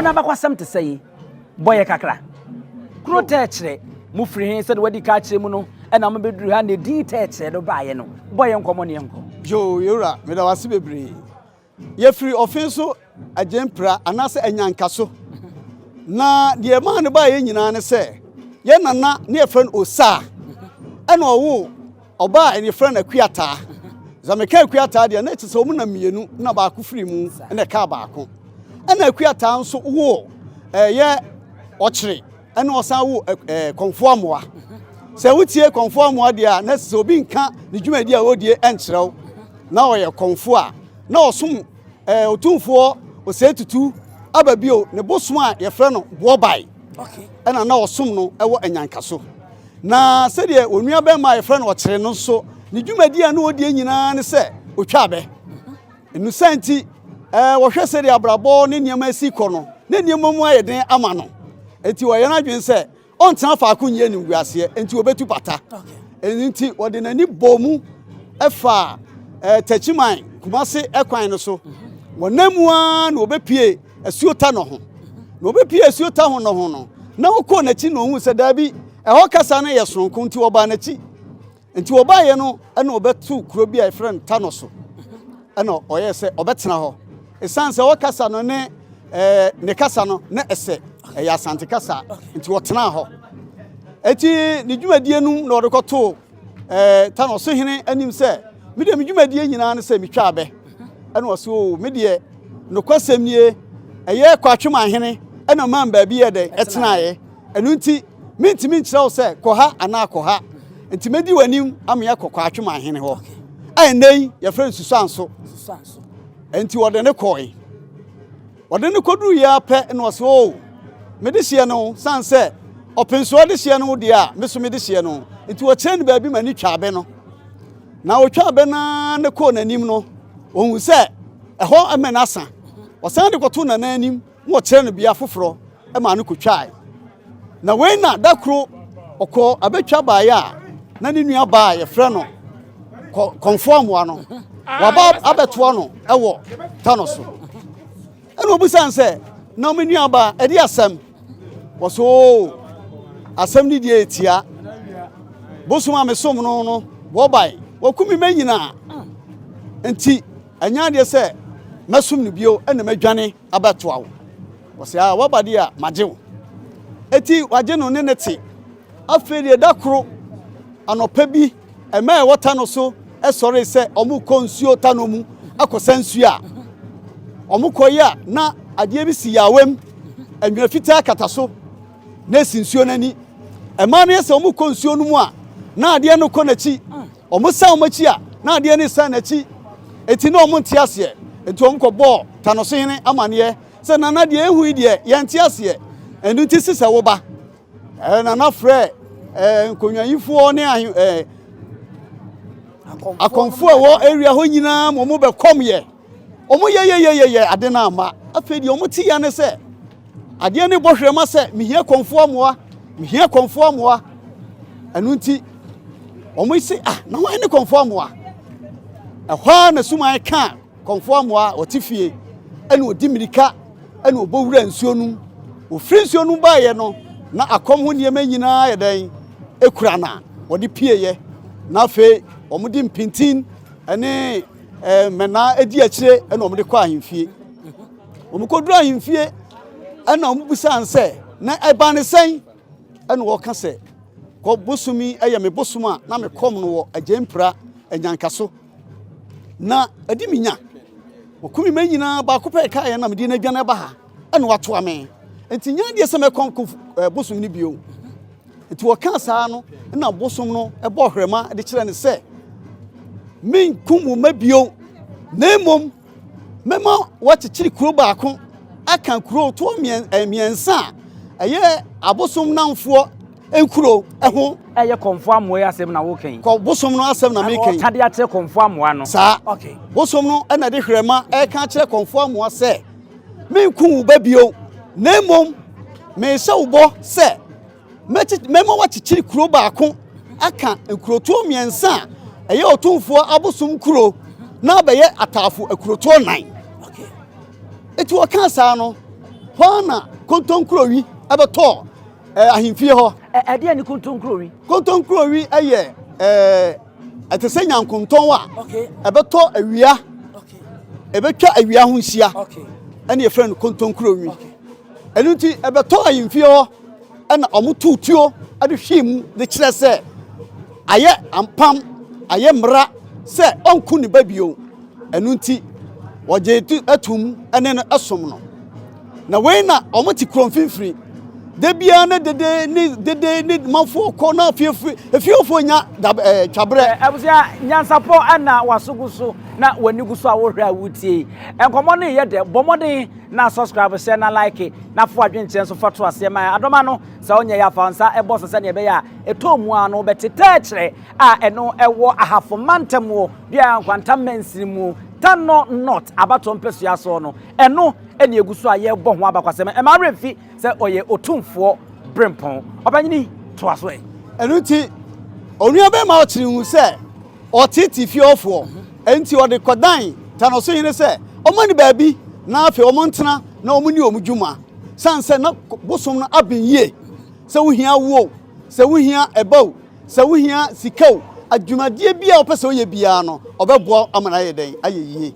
no abakwasɛm te sɛ yi, bɔ yɛ kakra. Kuro Tɛɛkyerɛ, mo firi he sɛdeɛ wadi ka akyerɛ mu no, ɛna mo bɛduru ha na edin Tɛɛkyerɛ no baeɛ no, bɔ yɛ nkɔmmɔ ne yɛnkɔ. Yoo, yɛwura, meda wo ase bebree. Yɛfiri ɔfe so Agyempira anaasɛ Anyankaso. Na deɛ ɛmaa no baeɛ nyinaa ne sɛ, yɛn nana ne yɛfrɛ no Osaa, ɛna ɔwoo ɔbaa a yɛfrɛ no Akuataa. Sɛ meka Akuataa deɛ, na ɛkyerɛ sɛ wɔn na mmienu na baako firi mu na ɛkaa baako. Ɛna Akuataa nso woo ɛyɛ Ɔkyere, ɛna ɔsan woo ɛɛ Kɔmfoɔ Amoa. Sɛ wotie Kɔmfoɔ Amoa deɛ a, na sɛ obi nka ne dwumadi a ɔredie ɛnkyerɛ wo. Na ɔyɛ kɔmfoɔ a na ɔsom ɛɛ Otumfoɔ Osei Tutu aba bio ne bosom a yɛfrɛ no Boɔbae. Ɛna na ɔsom no ɛwɔ Anyankaso. Na sɛdeɛ onua bɛrima a yɛfrɛ no Ɔkyere no nso ne dwumadi a na ɔdie nyinaa ne sɛ ɔtwa abɛ. Nnusa nti ɛɛ wɔhwɛ sɛdeɛ abrabɔ ne nneɛma asi kɔ no, ne nneɛma mu ayɛ den ama no. Enti wɔyɛ n'adwene sɛ ɔntena faako nyɛ animguaseɛ, enti wɔbɛtu pata. Ɛno nti wɔde n'ani bɔɔ mu faa ɛɛ Takyiman Kumase kwan no so. Wɔnam mu ara na wɔbɛpie asuo ta no ho. Na wɔbɛpie asuo ta ho no ho no, na wɔkɔɔ n'akyi na wɔhuu sɛ daabi, ɛhɔ kasa no yɛ soronko nti wɔbaa n'akyi. Nti wɔbaeɛ no ɛna wɔbɛtoo kuro bi a yɛfrɛ no Tano so. Ɛna ɔyɛɛ sɛ ɔbɛtena hɔ. Ɛsiane sɛ ɛhɔ kasa no ne ɛɛ ne kasa no na ɛsɛ, ɛyɛ Asante kasa, nti ɔtenaa hɔ. Eti ne dwumadie no na ɔde kɔtoo ɛɛ Tano so hene anim sɛ, me deɛ me dwumadie nyinaa ne sɛ metwa abɛ. Ɛna ɔse o, me deɛ nokwasɛm nie, ɛyɛ Kwatweman hene ɛna ɔmaa me baabi yɛ dɛ ɛtenaeɛ. Ɛno nti mentumi nkyerɛ wo sɛ kɔ ha anaa kɔ ha. Nti mɛdi w'anim ama yɛakɔ Kwatweman hene hɔ. A ɛnnɛ yi yɛfrɛ no Susuanso. Nti wɔde no kɔe. Wɔde no kɔduru yɛ pɛ na ɔsɛ o, mede hyeɛ no sane sɛ ɔpensoɔ de hyeɛ no deɛ a, me so mede hyeɛ no. Nti wɔkyerɛ no baabi ma ne twa abɛ no. Na ɔtwa abɛ no ara ne kɔɔ n'anim no, ɔhu sɛ ɛhɔ mmɛ no asa. Ɔsan de kɔtoo nana anim na wɔkyerɛ no bea foforɔ maa no kɔtwae. Na wei na da koro ɔkɔɔ abɛtwa baeɛ a na ne nua baa a yɛfrɛ no Kɔmfoɔ Amoa no waba abɛtoa no wɔ ta no so. Ɛna ɔbisa no sɛ, na me nua baa ɛde asɛm? Wɔsɛ oo, asɛm no deɛ ɛtia. Bosom a mesom no no wɔbae, wɔku me mma nyinaa. Nti ɛnyɛ adeɛ sɛ mɛsom no bio ɛna madwane abɛtoa wo. Ɔsɛ a waba deɛ a magye wo. Eti wagye no ne ne te. Afei deɛ da koro anɔpa bi mmaa a ɛwɔ ta no so sɔree sɛ wɔrekɔ nsuo ta no mu akɔsa nsuo a wɔkɔeɛ a na adeɛ bi si yawam, nwera fitaa kata so na esi nsuo no ani. Mmaa no yɛ sɛ wɔkɔ nsuo no mu a na adeɛ no kɔ n'akyi. Wɔsan wɔn akyi a na adeɛ no resan n'akyi. Eti na wɔn nte aseɛ. Enti wɔn kɔbɔɔ Tanosohene amaneɛ sɛ nana deɛ ehu yi deɛ yɛnte aseɛ. Ɛno nti sesɛ wo ba. Ɛɛ nana frɛ ɛɛ nkonnwayifoɔ ne ahe ɛɛ akɔmfoɔ a ɛwɔ area hɔ nyinaa ma wɔn bɛkɔm yɛ. Wɔn yɛyɛyɛyɛ ade no amma. Afei deɛ wɔn te ya ne sɛ adeɛ no bɔ hwɛma sɛ mehia kɔmfoɔ mmoa, mehia kɔmfoɔ mmoa. Ɛno nti wɔn se ah na wɔn ne kɔmfoɔ mmoa. Ɛhɔ ara na suman kaa kɔmfoɔ amoa a ɔte fie ɛna ɔdi mmirika ɛna ɔbɔ wura nsuo no mu. Ɔfiri nsuo no mu baeɛ no na akɔm ho nneɛma nyinaa yɛ dɛn ekura na wɔde pieeɛ. Na afei wɔde mpintin ɛne ɛɛ mmɛnaa edi akyire ɛna wɔde kɔ ahemfie. Wɔkɔduru ahemfie ɛna wɔbisaa no sɛ na ɛba ne sɛn ɛna wɔka sɛ kɔ bosom yi ɛyɛ me bosom a na mekɔm no wɔ Agyempira Anyankaso. Na ɛdi me nya. Wɔkum me mma nyinaa baako pɛ ɛkaeɛ na mede no adwane aba ha ɛna watoa me. Nti nya adeɛ sɛ mɛkɔ eh, bosom no bio. Nti wɔkaa saa no na bosom no ɛbɔ hwerɛma de kyerɛ no sɛ menkum wo mma bio na mmom mɛma wɔakyekyere kuro baako aka kuro toɔ mmiɛnsa a ɛyɛ abosom namfoɔ nkuro ho. Ɛyɛ Kɔmfoɔ Amoa yi asɛm na woreka yi? Kɔ bosom no asɛm na mereka yi. Ɔka de akyerɛ Kɔmfoɔ Amoa no. Saa. Okay. Bosom no na de hwerɛma ɛreka akyerɛ Kɔmfoɔ Amoa sɛ, menku wo ba bio, na mmom merehyɛ wo bɔ sɛ mɛma woakyekyere kuro baako aka nkurotoɔ mmiɛnsa a ɛyɛ Otumfoɔ abosom nkuro na abɛyɛ ataafo akurotoɔ nan. Okay. Eti wɔkaa saa no, Hɔ ara na kontonkurowi bɛtɔɔ ahemfie hɔ. Ɛdeɛn ne kontonkurowi? Kontonkurowi yɛ ɛte sɛ nyankontɔn a ɛbɛtɔ awia, ɛbɛtwa awia ho nhyia, ɛne yɛfrɛ no kontonkurowi. Ɛno nti ɛbɛtɔ ahemfie hɔ ɛna wɔtoo tuo de hwee mu de kyerɛ sɛ ayɛ ampam, ayɛ mmara sɛ ɔnko ne ba bio. Ɛno nti wɔgye atum ne no som no. Na wei na wɔte kuro mfimfini. Da biara na dede ne dede ne manfoɔ kɔ na efiefoɔ nya dab ɛɛ twaberɛ. Abusua nyansapɔ na w'aso gu so na w'ani gu so a wohwɛ a wotie yi. Nkɔmmɔ no yɛ dɛ, bɔ mmɔden na subscribe, hyɛ na like na fa w'adwenkyerɛ nso fa to aseɛ ma yɛn. Adɔma no, sɛ wonyɛ yɛ a fa wo nsa bɔ so sɛdeɛ ɛbɛyɛ a ɛtɔ mu ara no wobɛte tɛkyerɛ a ɛno ɛwɔ Ahafo mantam wɔ Dua Nkwanta mansini mu, Tano North abatoɔ mpɛsua soɔ no. Ɛno na ɛgu so a yɛrebɔ ho abakwasɛm. Ɛmma werɛ mfi sɛ ɔyɛ Otumfoɔ Berempɔn. Ɔpanyini, toa so ɛ. Ɛno nti, onuabarima Ɔkyere hu sɛ ɔreteetee fie hɔfoɔ, enti ɔde kɔdan Tanoso hene sɛ ɔmma no baabi na afei wɔntena na wɔnni wɔn dwuma. Sane sɛ na bosom no aben yie, sɛ wohia awoɔ o, sɛ wohia ɛba o, Sɛ wohia sika o, adwumadeɛ biara a wopɛ sɛ woyɛ biara no, ɔbɛboa wo ama no ayɛ dɛn? Ayɛ yie.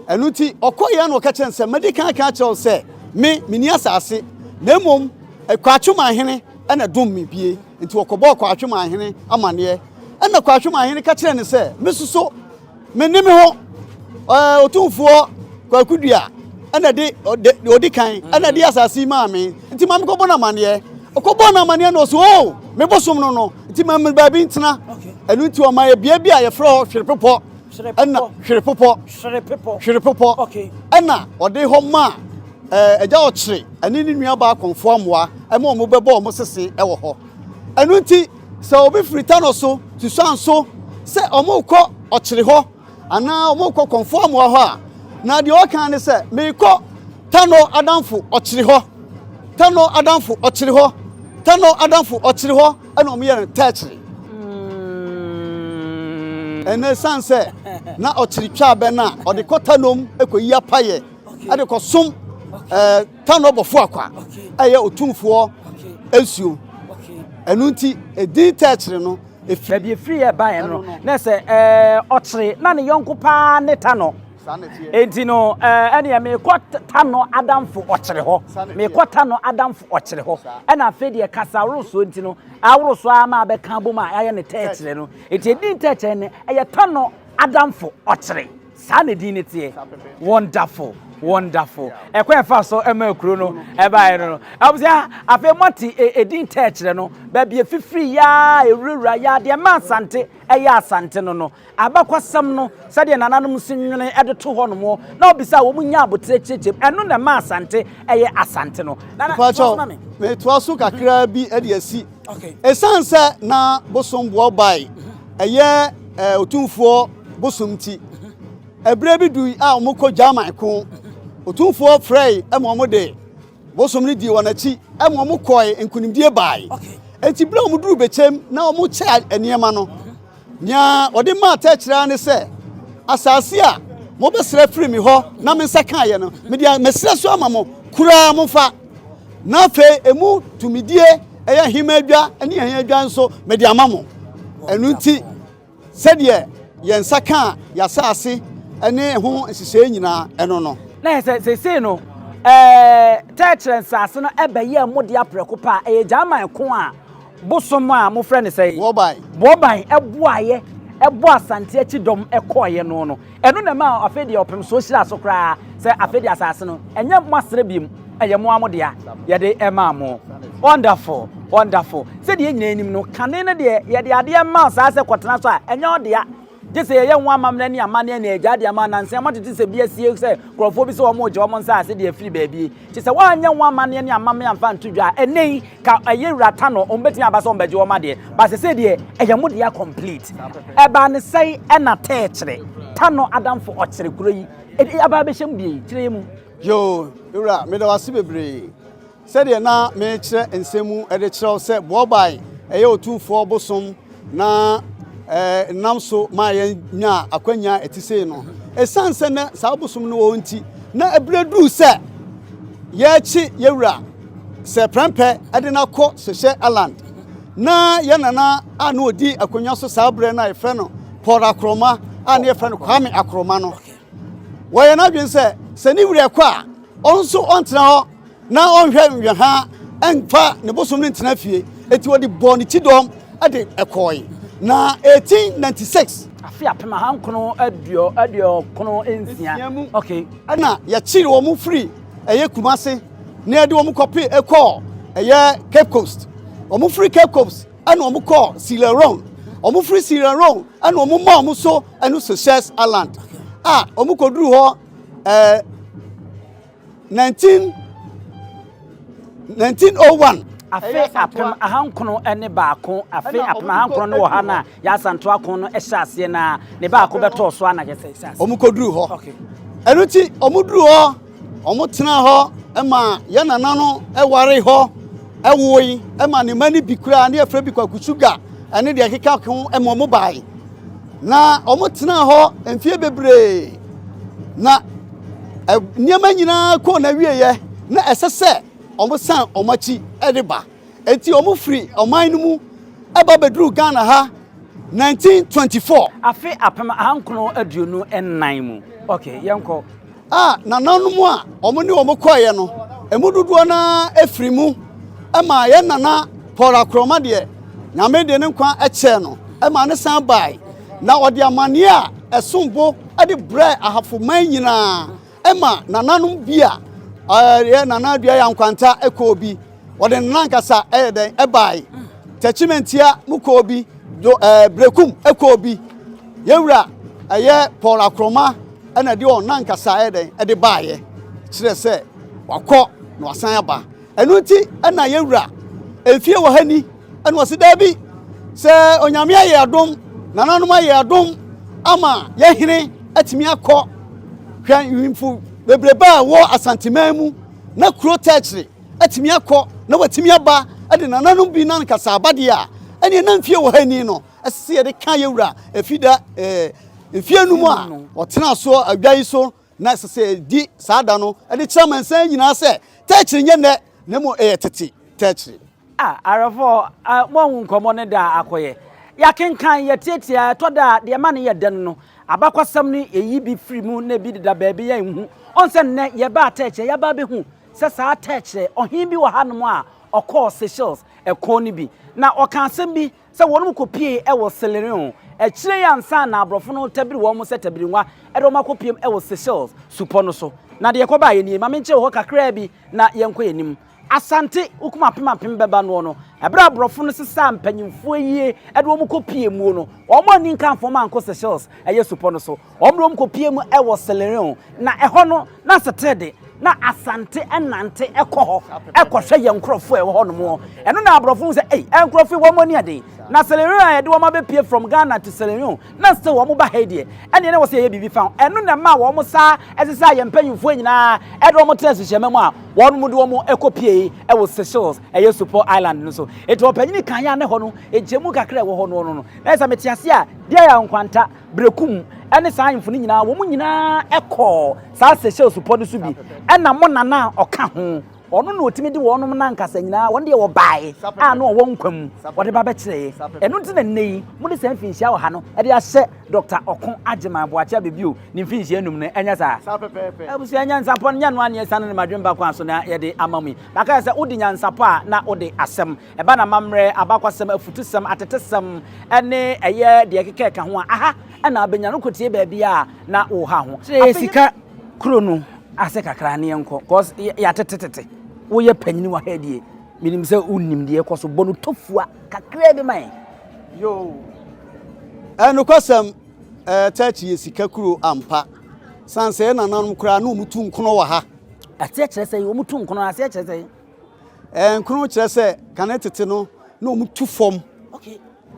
Ɛno nti, ɔkɔeɛ na ɔka kyerɛ no sɛ, Madi kan aka akyerɛ wo sɛ, me, menni asase, na mmom Kwatwemanhene na ɛdom me bie. Nti ɔkɔbɔɔ Kwatwemanhene amanneɛ. Ɛnna Kwatwemanhene ka kyerɛɛ no sɛ, Me nso so, Me ne me ho ɛɛ otumfoɔ Kwaku Dua ɛna de ɔde ɔdi kan ɛna de asase yi maa me nti ma mekɔbɔ no amaneɛ ɔkɔbɔ no amaneɛ na ɔsɛ o oh, me bosom no no nti ma me baabi ntena ɛno nti ɔma yɛ bea bi a yɛfrɛ hɔ hwerepepɔ ɛna hwerepepɔ hwerepepɔ ɛna ɔde hɔ maa ɛɛ agya ɔkyere ɛne ne nua baa kɔnfoɔ amoa ɛma wɔn bɛbɔ wɔn sese ɛwɔ hɔ ɛno nti Sɛ obi firi Tanɔ so Susuan so sɛ wɔrekɔ Ɔkyere hɔ anaa wɔrekɔ Kɔmfoɔ Amoa hɔ a, na deɛ ɔka ne sɛ, merekɔ Tanɔ adamfo Ɔkyere hɔ, Tanɔ adamfo Ɔkyere hɔ, Tanɔ adamfo Ɔkyere hɔ, ɛna wɔyɛ no tɛkyere. Ɛnna ɛsiane sɛ na ɔkyere twa abɛn a ɔde kɔ Tanɔm kɔyi apayɛ de kɔsom ɛɛ Tanɔ bɔfo akwa ɛyɛ otumfoɔ nsuo. Ɛno nti edin tɛkyere no efiri. Baabi efiri yɛ baeɛ no na sɛ ɛɛ ɔkyere na ne yɔnko paa ne Tanɔ. Enti no ɛɛ ɛneɛ mekɔ Tanɔ adamfo ɔkyere hɔ. Mekɔ Tanɔ adamfo ɔkyere hɔ. Ɛna afei deɛ kasa aworosoɔ nti no aworosoɔ ara ma abɛka abom a ayɛ ne tɛkyerɛ no. Enti edin tɛkyerɛ no ɛyɛ Tanɔ adamfo ɔkyere. Saa na edin no teɛ. Wonderful, wonderful. Ɛkwan ɛfa so ɛma kuro no ɛbaeɛ no no. Abusua, afei moate edin tɛɛkyerɛ no, baabi efifiri yaa, ewurawura yaa, deɛ ɛma Asante ɛyɛ Asante no no. Abakwasɛm no, sɛdeɛ nananom si nwene ɛde to hɔ nom, na obisa a wɔn nya aboterɛ kyerɛkyerɛ mu. Ɛno na ɛma Asante ɛyɛ Asante no. Nana, toa so ma me. Metoa so kakraa bi de asi. Ɛsiane sɛ na bosom boɔ bae ɛyɛ otumfoɔ bosom nti, ɛberɛ bi dui a wɔkɔ German ko, otumfoɔ frɛe ma wɔde bosom no dii wɔn akyi ma wɔkɔe nkonimdie bae. Enti berɛ a wɔduruu Bɛkyɛm na wɔkyɛɛ nneɛma no, Nea ɔde maa tɛkyerɛ ara ne sɛ, Asase a mobɛsrɛ firi me hɔ na me nsa kaeɛ no, mede mesrɛ so ama mo koraa, momfa. Na afei emu tumidie, ɛyɛ ahemmaa adwa ne ahia adwa nso, mede ama mo. Ɛno nti, sɛdeɛ yɛn nsa kaa yɛn asase ne ɛho nhyehyɛeɛ nyinaa, ɛno no. Na yɛ sɛ seesei no, ɛɛ, tɛkyerɛ nsase no bɛyɛɛ mo dea prɛko pɛ a, ɛyɛ Gyaman ko a Bosom a mofrɛ no sɛn? Boɔban. Boɔban boaeɛ bɔ Asante akyi dɔm kɔeɛ no no, ɛno na ɛmaa afei deɛ ɔpem soɔ hyiraa so koraa sɛ afei deɛ asase no, ɛnyɛ mo asrɛ biom, ɛyɛ mo ara mo dea, yɛde maa mo. Wonderful, wonderful. Sɛdeɛ yɛn nyinaa nim no, kane no deɛ yɛde adeɛ ma wo saa sɛ kɔtena so a, ɛnyɛ wo dea. Gye sɛ yɛyɛ ho amammerɛ ne amanneɛ na yɛagyaa de ama. Nnansa yi moatete sɛ bi asie sɛ nkurɔfoɔ bi sɛ wɔregye wɔn nsaase de afiri baabi. Kyerɛ sɛ wɔanyɛ ho amanneɛ ne amammerɛ amfa anto dwa a, ɛnnɛ yi ka ɛyɛ wura Tanɔ, wɔbɛtumi aba sɛ wɔbɛgye wɔn adeɛ. But sesei deɛ ɛyɛ mo dea complete. Ɛbaa ne sɛn ɛna Tɛɛkyerɛ, Tanɔ adamfo ɔkyere kuro yi aba abɛhyɛ mu bie yi? Kyerɛ yɛn mu. Yoo, me wura, meda wo ase bebree. Sɛdeɛ na merekyerɛ nsɛm mu de kyerɛ wo sɛ Boabae yɛ Otumfoɔ bosom na ɛnam so maa yɛnyaa akwanya a ɛte sei no, ɛsiane sɛ na saa bosom no wɔ hɔ nti, na ɛberɛ duru sɛ yɛrekye yɛwura Sir Prempeh de no akɔ Seychelles Island na yɛn nana a na ɔdi akonnwa so saa berɛ no a yɛfrɛ no Paul Akoroma a na yɛfrɛ no Kwame Akoroma no, wɔyɛ n'adwene sɛ sɛ ne wura kɔ a, ɔno nso ɔntena hɔ na ɔnhwɛ nhwɛha mfa ne bosom no ntena fie. Enti ɔde bɔɔ ne kyidɔm de kɔe. Na 1896. Afe 1996 mu. Okay. Ɛna yɛkyere wɔn firi ɛyɛ Kumase na yɛde wɔn kɔpe kɔɔ ɛyɛ Cape Coast. Wɔn firi Cape Coast ɛna wɔn kɔɔ Sierra Leone. Wɔn firi Sierra Leone ɛna wɔn maa wɔn so ɛno Seychelles Island a wɔn kɔduru hɔ ɛɛ 19 1901. Afe 1901, afe 1901 no a Yaa Asantewaa ko no hyɛ aseɛ na ne baako bɛtɔɔ so a na kyerɛ sɛ ɛhyɛ aseɛ. Wɔn kɔduru hɔ. Ɛno nti wɔn duru hɔ, wɔn tenaa hɔ ma yɛn nana no ware hɔ woe ma ne mma no bi koraa ne yɛfrɛ bi Kwaku Sugar ɛne deɛ ɛkeka ho ma wɔn bae. Na wɔn tenaa hɔ mfeɛ bebree na nneɛma nyinaa kɔɔ n'awieeɛ na ɛsɛ sɛ wɔsan wɔn akyi de ba. Enti wɔn firi ɔman no mu ba bɛduruu Ghana ha 1924. Afe 1924 mu. Ok, yɛnkɔ. A nananom a wɔn ne wɔn kɔeɛ no, emu dodoɔ no ara firi mu ma yɛn nana Paul Akoroma deɛ, Nyame de ne nkwa kyɛɛ no ma ne san bae, na ɔde amanneɛ a ɛsom bo de brɛɛ Ahafo man nyinaa ma nananom bi a ɛyɛ Nana Adua Yankwanta kɔɔ bi, wɔde ne nankasa ɛyɛ dɛn ɛbae, Tɛkyimantia mu kɔɔ bi, do ɛɛ Brekum kɔɔ bi, yɛwura ɛyɛ Paul Akoroma ɛna ɛde wɔn nankasa ɛyɛ dɛn ɛde baeɛ, kyerɛ sɛ wakɔ na wasan aba. Ɛno nti ɛna yɛwura mfie wɔ ha ni ɛna ɔsi daabi sɛ Onyame ayɛ adom, nananom ayɛ adom ama yɛhene atumi akɔ. Hwɛ nhemfo bebrebe a wɔ Asanteman mu na kuro tɛkyere atumi akɔ na watumi aba de nananom bi nankasa aba deɛ a, ɛneɛ na mfie wɔ ha ni no, ɛsɛ sɛ yɛde ka yɛwura ɛfi da mfie no mu a ɔtena soɔ adwa yi so, na ɛsɛ sɛ yɛdi saa da no de kyerɛ amansan nyinaa sɛ tɛkyere nyɛ nnɛ na mmom ɛyɛ tete tɛkyere. Ah, awerɛfoɔ, ah, moahu nkɔmmɔ no da a akɔyɛ. Yɛakenkan, yɛatiatia, ɛtɔ da a, deɛ ɛma no yɛ dɛ no no, abakɔsɛm no yɛyi bi firi mu na ebi deda baabi yɛnhu. Ɔn sɛ nnɛ yɛbaa Tɛkyerɛ, yɛaba abɛhu sɛ saa Tɛkyerɛ, ɔhene bi wɔ hanom a ɔkɔɔ Seychelles ɛko no bi, na ɔkaa asɛm bi sɛ wɔnom kɔpuee wɔ Selereon akyire yi ansa na aborɔfo no retabiri wɔn sɛ tabirinwa de wɔn akɔpuem wɔ Seychelles supɔ no so. Na deɛ ɛkɔbaeɛ nie, ma menkyerɛ wo hɔ kakraa bi na yɛnkɔ yɛn anim. Asante, wokum apem apem bɛba noɔ no, ɛberɛ a aborɔfo no sesaa mpanyimfoɔ yie de wɔn kɔpuee muo no, wɔn anni nkamfo wɔn ankɔ Seychelles ɛyɛ supɔ no so. Wɔn de wɔn kɔpuee mu wɔ Selereon, na ɛhɔ no na Setere de, na Asante nante kɔ hɔ kɔhwɛ yɛn nkurɔfoɔ a ɛwɔ hɔ nom hɔ. Ɛno na aborɔfo hu sɛ, ei, nkurɔfoɔ yi wɔn ani aden. Na Selereon a yɛde wɔn abɛpue from Ghana to Selereon, na still wɔn ba ha yi deɛ, ɛnneɛ na ɛwɔ sɛ yɛyɛ biribi fa ho. Ɛno na ɛmaa wɔn saa sesaa yɛn mpanyimfoɔ nyinaa de wɔn tenaa suhyɛma mu a wɔn de wɔn kɔpuee wɔ Seychelles, ɛyɛ supɔ island no so. Enti ɔpanyini kan a na ɛhɔ no, nkyɛmu kakra a ɛwɔ hɔ no no, na ɛsɛ sɛ mete ase a, deɛ yɛ nkwanta, Berekum ne saa ahemfo no nyinaa, wɔn nyinaa kɔɔ saa Seychelles supɔ no so bi. Ɛna mo nana a ɔka ho, ɔno na ɔtumi de wɔnom nankasa nyinaa, wɔn deɛ wɔbae a na ɔwɔ nkwa mu, wɔde ba bɛkyerɛeɛ. Ɛno nti na nnɛ yi, mode saa mfinhyia ɔha no de ahyɛ Dɔkta Ɔko Agyeman Boakye Abebio ne mfinhyia num no, ɛnyɛ saa? Abusua, nyansapɔ no, nyɛ ɛno ara na yɛsiane no madwempa kwan so na yɛde ama mo yi. Maka sɛ wode nyansapɔ a na wode asɛm. Ɛba no amammerɛ, abakwasɛm, afutusɛm, atetesɛm ne ɛyɛ deɛ ɛkeka ɛka ho a, aha na wobɛnya no. Wokɔtie baabi a na woha ho. Kyerɛ yɛ sika kuro no ase kakra ne yɛnkɔ cause yɛatetetete. Woyɛ panyini wɔ ha die, menim sɛ wonim deɛ ɛkɔ so. Bɔ no tofua kakraa bi ma yɛn. Yoo. Nokwasɛm, Turkey yɛ sika kuro ampa. San sɛ yɛn nananom koraa na wɔtu nkono wɔ ha. Aseɛ kyerɛ sɛ wɔtu nkono, aseɛ kyerɛ sɛ? Nkono kyerɛ sɛ kane tete no na wɔn tu fam,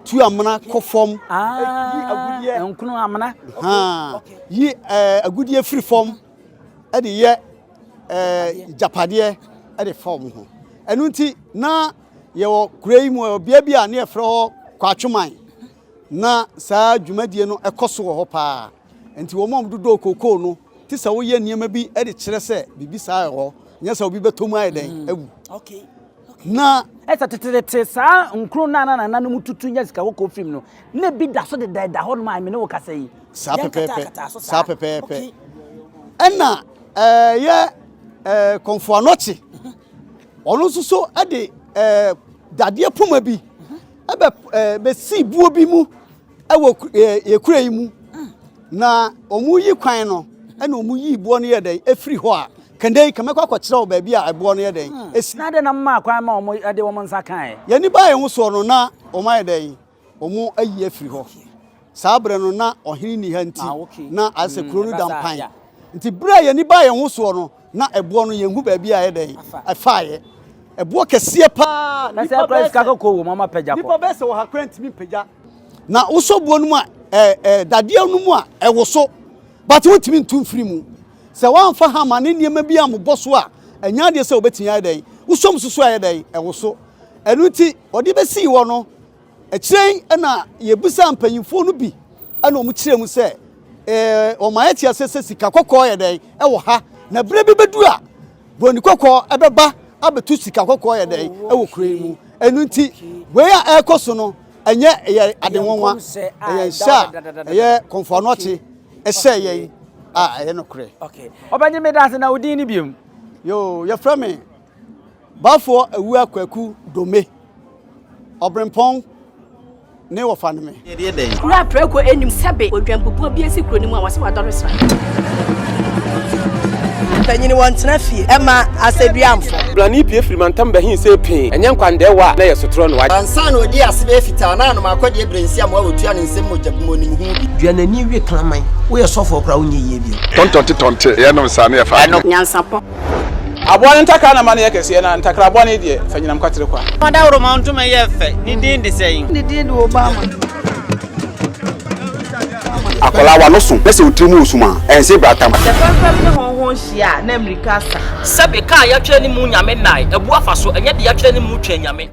tu amena kɔ fam, yi agudeɛ. Nkono amena. Yi agudeɛ firi fam de yɛ gyapadeɛ de fa wɔn ho. Ɛno nti na yɛwɔ kuro yi mu ɛwɔ bea bi a ne yɛfrɛ hɔ Kwatwoman. Na saa dwumadie no ɛkɔ so wɔ hɔ paa. Nti wɔn a wɔdodɔ kookoo no te sɛ woyɛ nneɛma bi de kyerɛ sɛ biribi saa wɔ hɔ. Nyɛ sɛ obi bɛtɔ mu ayɛ dɛn awu. Na. Ɛsɛ tetetete saa nkuro no a na nananom tutu nya sika kɔkɔɔ firi mu no, na ebi da so dedaada hɔnom a me ne wo kasa yi. Saa pɛpɛɛpɛ, saa pɛpɛɛpɛ. Ɛna ɛyɛ ɛɛ Kɔmfo Anɔkye, ɔno nso so de ɛɛ dadeɛ poma bi ɛbɛ ɛɛ bɛsii buo bi mu ɛwɔ yɛ kura yi mu. Na wɔn yi kwan no ɛna wɔn yi boɔ no yɛ dɛn efiri hɔ a kɛndɛ yi kɛmɛkɔ akɔkyerɛ wɔ baabi a ɛboɔ no yɛ dɛn esi. Na adɛn na mo maa kwan ma wɔn de wɔn nsa kaeɛ? Yɛn ani baa yɛn ho soɔ no na wɔn ayɛ dɛn wɔn ayi afiri hɔ. Saa berɛ no na ɔhene nni ha nti na ayɛ sɛ kuro no da mpan. Nti berɛ a yɛn ani baa yɛn ho soɔ no na ɛboɔ no yɛnhu baabi a ɛyɛ dɛn ɛfaeɛ. Ɛboɔ kɛseɛ paa. Nipa bɛyɛ sɛ ɔha koraa ntumi mpagya. Na wosɔ boɔ no mu a ɛɛ ɛɛ dadeɛ no mu a ɛwoso but wontumi ntu mfiri mu. Sɛ woamfa hama ne nneɛma bi ammobɔ so a ɛnyɛ adeɛ sɛ wobɛtumi ayɛ dɛn wosɔ mu soso a ɛyɛ dɛn ɛwoso. Ɛno nti wɔde bɛsii hɔ no Akyire yi na yɛbisaa mpanyimfoɔ no bi na wɔn kyerɛɛ mu sɛ ɛɛ wɔn ayɛ te aseɛ sɛ sika kɔkɔɔ yɛ dɛn ɛwɔ ha na berɛ bi bɛdu a buroni kɔkɔɔ ɛbɛba abɛtu sika kɔkɔɔ yɛ dɛn ɛwɔ kuro yi mu. Ɛno nti wei a ɛrekɔ so no ɛnyɛ ɛyɛ ade nwanwa, ɛyɛ nhyɛ a ɛyɛ Kɔmfo Anɔkye ɛhyɛɛ yɛn a ɛyɛ nokorɛ. Okay. Ɔbɛnye meda ase na wo din ne biom? Yoo, yɛfrɛ me Bafoɔ Awua Kwaku Dome, Ɔbrempɔn ne wɔfa ne me. Kuro a prako nnim sɛbe odwanbubuo bi asi kuro no mu a wɔse wadɔre sra. Mpanyini wɔntena fie ɛma asɛduamfo. Blani pue firi mantam bɛhe see pee, ɛnyɛ nkwandɛɛwa a na ɛyɛ sotorɔ no. Ansa na ɔdii ase bɛyɛ fitaa na anom akɔdeɛ berɛ nsi amoa wɔtua ne nsam mogya bu mu ɔnim ho bi. Dua n'ani we kraman. Woyɛ sɔfoɔ koraa wonyɛ yie bio. Tɔntɔnte tɔnte yɛnom saa ne yɛfa Ɛno. Nyansapɔ. Aboa no ntakra na ma no yɛ kɛseɛ, na ntakra bɔne deɛ, fa nyinam kwatere kwa. Ɔdawuroma ntoma yɛ fɛ, ne din de sɛn? Ne din de Obama. Akwadaa w'ano so na sɛ wo tiri mu resum a, ɛnse bratam. Sɛ fɛmfɛm ne hɔnhɔn hyia a, na mmirika asa. Sɛbe, kaa yɛatwerɛ ne mu Nyame nnae, abu afa so, ɛnyɛ deɛ yɛatwerɛ ne mu Twɛn Nyame.